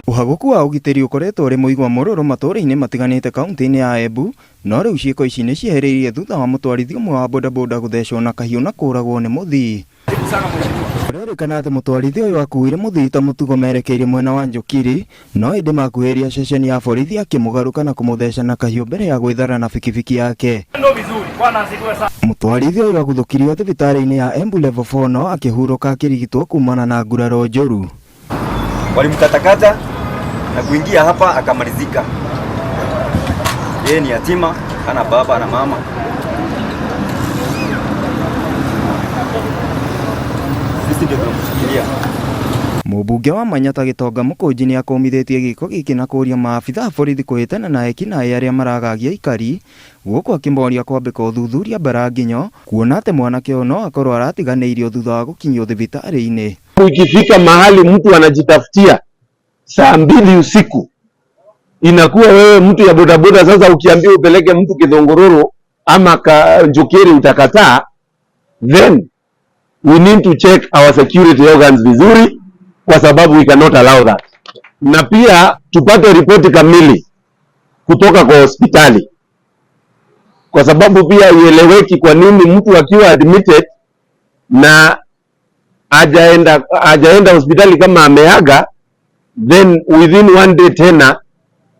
Ũhagũku wa ũgitĩri ũkoretwo ũrĩ mũigua mũrũrũ matũũra-inĩ matiganĩte kaunti-inĩ ya Embu, no rĩu ciĩko ici nĩ ciehereirie thutha wa mũtwarithia ũmwe wa bodaboda gũthecwo na kahiũ na kũũragwo nĩ mũthii. Kũrerĩkana atĩ mũtwarithia ũyũ akuire mũthii ta mũtugo merekeire mwena wa Njũkiri, no ĩndĩ makuhĩrĩria ceceni ya borithi akĩmũgarũka na kũmũtheca na kahiũ mbere ya gwĩthara na bikibiki yake. Mũtwarithia ũyũ aguthũkirio thibitarĩ-inĩ ya Embu Level 4 no akĩhurũka akĩrigitwo kumana na nguraro njũru. Walimkatakata na kuingia hapa akamalizika. Yeye ni yatima, hana baba na mama. Sisi ndio tunamshikilia. Mũmbunge wa Manyata Gĩtonga Mũkũnji nĩ akũmithĩtie gĩko gĩkĩ na kũria maabitha a borithi kũhĩtana na ekinaĩ arĩa maragagia aikari gũkũ akĩmoria kwambĩka ũthuthuria mbaranginyo kuona atĩ mwanake ũyũ no akorwo aratiganĩirio thutha wa gũkinyio thibitarĩ-inĩ. Ikifika mahali mtu anajitafutia saa 2 usiku, inakuwa wewe mtu ya bodaboda sasa, ukiambiwa upeleke mtu Githungururu ama Njukiri utakataa, then we need to check our security organs vizuri, kwa sababu we cannot allow that. Na pia tupate ripoti kamili kutoka kwa hospitali, kwa sababu pia ieleweki kwa nini mtu akiwa admitted na hajaenda hospitali kama ameaga, then within one day tena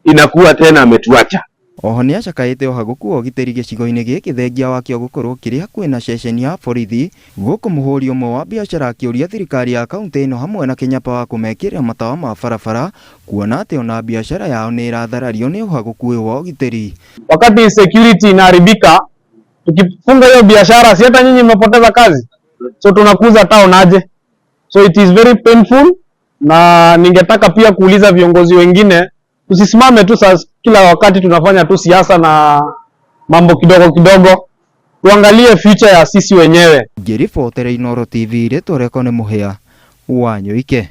inakuwa tena ametuacha. Oho nĩacakaĩte ũhagũku wa ũgitĩri gĩcigo-inĩ gĩkĩ thengia wakĩo gũkorwo kĩrĩ hakuhĩ na ceceni ya borithi gũkũ mũhũri ũmwe wa biacara akĩũria thirikari ya kaunti ĩno hamwe na Kenya Power kũmekĩrĩra matawa ma barabara kuona atĩ ona biacara yao nĩ ĩratharario nĩ ũhagũku ũyũ wa ũgitĩri. Wakati security inaharibika, tukifunga hiyo biashara, si hata nyinyi mmepoteza kazi? So tunakuza town aje? So it is very painful, na ningetaka pia kuuliza viongozi wengine tusisimame tu sasa kila wakati tunafanya tu siasa na mambo kidogo kidogo, tuangalie future ya sisi wenyewe. Ngĩribotera Inooro TV rĩtwa rĩakwa nĩ Mũhĩa wa Nyoike.